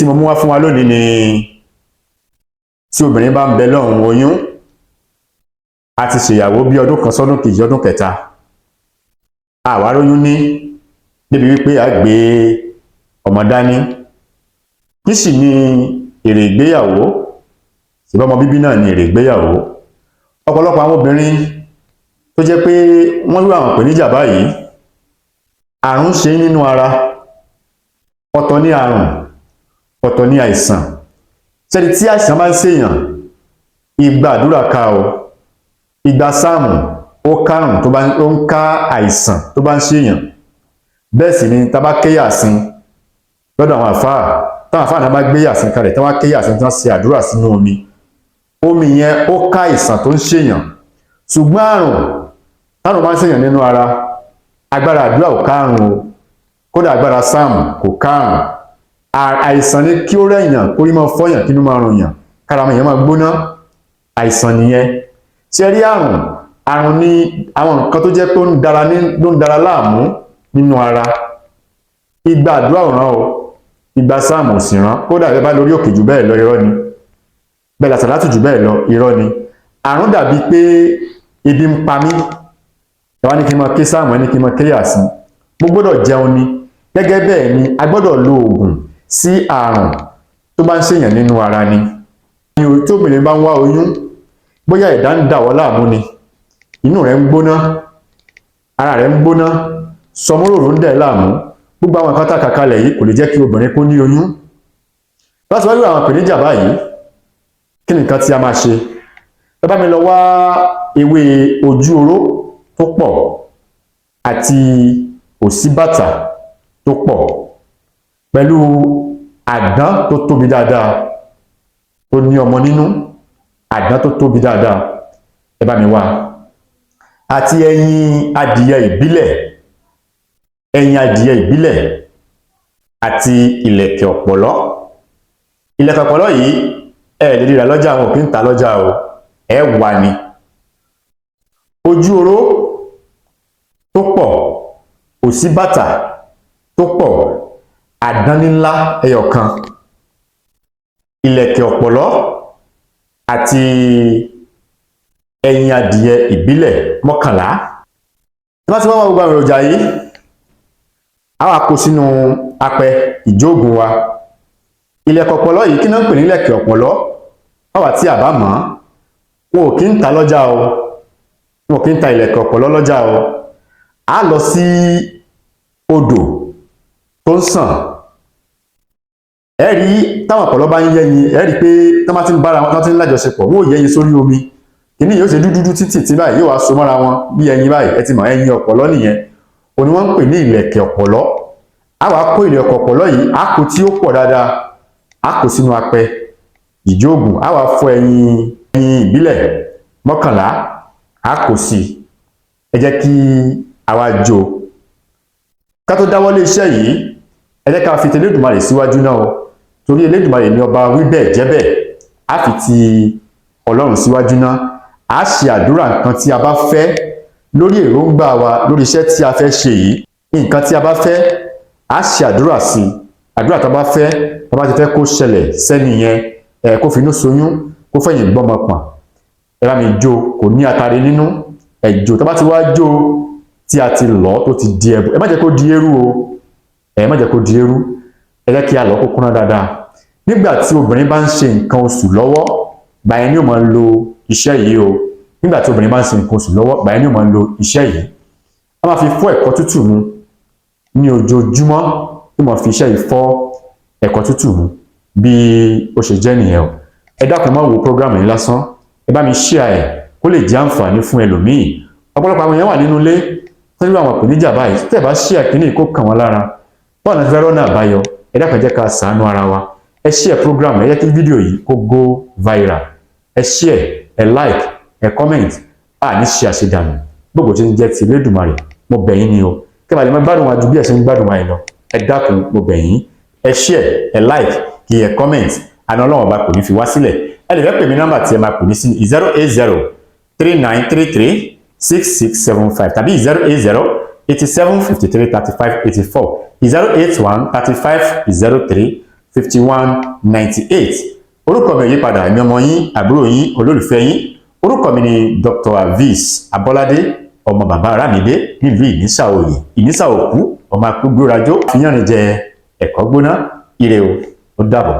Tí mo mú wá fún wa lónìí ni tí obìnrin bá ń bẹ lọ́hùn oyún, a ti ṣèyàwó bí ọdún kan sọ́dún kejì, ọdún kẹta, àwa róyún ní débi wípé a gbé ọmọ dání. Kí sì ni èrè ìgbéyàwó? Ṣùgbọ́n ọmọ bíbí náà ni èrè ìgbéyàwó. Ọ̀pọ̀lọpọ̀ àwọn obìnrin tó jẹ́ pé wọ́n rí àwọn ìpèníjà báyìí, àrùn ṣe nínú ara. Ọ̀tọ̀ ní àrùn, ọ̀tọ̀ ní àìsàn. Sẹ́ni tí àìsàn bá ń ṣèyàn, ìgbà àdúrà ká o, ìgbà sáàmù ó kárùn tó bá ń ká àìsàn tó bá ń ṣèyàn. Bẹ́ẹ̀ sì ni tá bá ké Yàsín lọ́dọ̀ àwọn àfáà, táwọn àfáà náà bá gbé Yàsín kalẹ̀, tí wọ́n ké Yàsín, tí wọ́n ṣe àdúrà sínú omi, omi yẹn ó ká àìsàn tó ń ṣèyàn. Ṣùgbọ́n àrùn tárùn bá ń ṣèyàn nínú ara, agbára àdúrà ò kárùn o, kódà agbára sáàmù kò kárùn. Àìsàn ni kí ó rẹ̀yàn, kórí máa fọ́yàn, kínú máa rùn yàn, kára èèyàn máa gbóná, àìsàn nìyẹn. Ṣe rí àrùn? Àrùn ni àwọn nǹkan tó jẹ́ pé ó ń dara ní ló ń dara láàmú nínú ara. Ìgbà àdúrà ò ràn o, ìgbà sáàmù ò sì ràn. Kódà ẹ bá lórí òkè jù bẹ́ẹ̀ lọ, irọ́ ni. Bẹ́ẹ̀ làṣàlátù jù bẹ́ẹ̀ lọ, irọ́ ni. Àrùn dàbí pé ebi ń pa mí, ẹ wá ní kí n máa ké sáàmù, ẹ ní kí n máa ké Yàsín, mo gbọ́dọ̀ jẹun ni. Gẹ́gẹ́ bẹ́ẹ̀ ni a gbọ́dọ̀ lo oògùn sí àrùn tó bá ń ṣèyàn nínú ara ni. Tí obìnrin bá ń wá oyún, bóyá ẹ̀dá ń dà wọ́ láàmú ni, inú rẹ̀ ń gbóná, ara rẹ̀ ń gbóná, sọmúròrò ń dẹ̀ láàmú, gbogbo àwọn nǹkan tá a kà kalẹ̀ yìí kò lè jẹ́ kí obìnrin kó ní oyún. Láti wáyé àwọn ìpèníjà báyìí, kí ni nǹkan tí a máa ṣe? Ẹ bá mi lọ wá ewé ojú oró tó pọ̀ àti òsíbàtà tó pọ̀ pẹ̀lú àdán tó tóbi dáadáa tó ní ọmọ nínú, àdán tó tóbi dáadáa, ẹ bá mi wá, àti ẹyin adìyẹ ìbílẹ̀, ẹyin adìyẹ ìbílẹ̀ àti ìlẹ̀kẹ̀ ọ̀pọ̀lọ́. Ìlẹ̀kẹ̀ ọ̀pọ̀lọ́ yìí, ẹ lè ríra lọ́jà, àwọn òkè ń ta lọ́jà o, ẹ wà ní ojú oró tó pọ̀, òsíbàtà tó pọ̀, àdán ńlá ẹyọ kan, ìlẹ̀kẹ̀ ọ̀pọ̀lọ́ àti ẹyin adìyẹ ìbílẹ̀ 11. Tí wọ́n ti wá gbogbo àwọn èròjà yìí, a wá kó sínú apẹ ìjóògùn wa. Ìlẹ̀kẹ̀ ọ̀pọ̀lọ́ yìí, kí náà ń pè ní ìlẹ̀kẹ̀ ọ̀pọ̀lọ́? Báwa tí a bá mọ̀, wọn ò kí ń ta lọ́jà o, wọn ò kí ń ta ìlẹ̀kẹ̀ ọ̀pọ̀lọ́ lọ́jà o. A lọ sí odò tó ń sàn, ẹ rí táwọn ọ̀pọ̀lọ́ bá ń yẹ́yin, ẹ rí pé tán bá ti ń bára wọn, tán ti ń lájọṣepọ̀, wọn ò yẹ́yin sórí omi. Kìíní yóò ṣe dúdúdú títì tí báyìí, yóò wá so mọ́ra wọn bí ẹyin báyìí. Ẹ ti mọ̀, ẹyin ọ̀pọ̀lọ́ nìyẹn, òní wọ́n ń pè ní ìlẹ̀kẹ̀ ọ̀pọ̀lọ́. A wá kó ìlẹ̀kẹ̀ ọ̀pọ̀lọ́ yìí, a kó tí ó pọ̀ dáadáa, a kó sínú apẹ ìjóògùn, a wá fọ ẹyin ìbílẹ̀ 11, a kó sí. Ẹ jẹ́ kí a wá jó. Ká tó dáwọ́lé iṣẹ́ yìí, ẹ jẹ́ ká fi ti Elédùmarè síwájú náà o, torí Elédùmarè ní ọba wí bẹ́ẹ̀ jẹ́ bẹ́ẹ̀. A fi ti Ọlọ́run síwájú náà, a ṣe àdúrà nǹkan tí a bá fẹ́ lórí èròǹgbà wa lórí iṣẹ́ tí a fẹ́ ṣe yìí. Nǹkan tí a bá fẹ́, a ṣe àdúrà sí. Àdúrà tá a bá fẹ́, tá a bá ti fẹ́ kó ṣẹlẹ̀ sẹ́ni yẹn, ẹ kó finú soyún, kó fẹ̀yìn gbọ́mọ pọ̀n. Ẹ bá mi jó, kò ní atare nínú, ẹ jó. Tá a bá ti wá jó, tí a ti lọ̀, tó ti di ẹbù, ẹ má jẹ́ kó di eérú o, ẹ má jẹ́ kó di eérú, ẹ jẹ́ kí a lọ̀ kó kúnná dáadáa. Nígbà tí obìnrin bá ń ṣe nǹkan oṣù lọ́wọ́, gbà yẹn ni ó máa ń lo iṣẹ́ yìí o. Nígbà tí obìnrin bá ń ṣe nǹkan oṣù lọ́wọ́, gbà yẹn ni ó máa ń lo iṣẹ́ yìí. A máa fi fọ́ ẹ̀kọ tútù mu ní ojoojúmọ́, ó máa fi iṣẹ́ yìí fọ́ ẹ̀kọ tútù mu. Bí ó ṣe jẹ́ nìyẹn o. Ẹ dákun, má wo program yìí lásán, ẹ bá mi share ẹ̀ kó lè jẹ́ àǹfààní fún ẹlòmíì. Ọ̀pọ̀lọpọ̀ àwọn èèyàn wà nínú ilé tó ní àwọn ìpèníjà báyìí. Tẹ́ ẹ bá share kínní kó kàn wọ́n lára, báwo ni a ti fẹ́ rọ́nà àbáyọ? Ẹ dákun, ẹ jẹ́ ká ṣàánú ara wa. Ẹ share program, ẹ jẹ́ kí fídíò yìí kó go viral. Ẹ share, ẹ like, ẹ comment. A ní ṣe àṣedànù. Gbogbo tí ń jẹ́ ti Elédùmarè, mo bẹ̀ yín ni o, kí ẹ bá lè máa gbádùn wa ju bí ẹ ṣe ń gbádùn wa yìí lọ. Ẹ dákun, mo bẹ̀ yín, ẹ share, ẹ like, kí ẹ comment. Àná Ọlọ́run Ọba kò ní fi wá sílẹ̀. Ẹ lè fẹ́ pè mí, nọ́mbà tí ẹ máa pè mí sí 08039336675 tàbí 08087533584, 0813503. 51 98. Orúkọ mi ò yípadà, èmi ọmọ yín, àbúrò yín, olólùfẹ́ yín. Orúkọ mi ni Dr. Aviz Abọ́ládé, ọmọ bàbá Arámidé nílùú Ìnísà Òye, Ìnísà Òkú, ọmọ akúgbúrajó fìyànrin jẹ ẹ̀kọ́ gbóná. Ire o, ó dàbọ̀.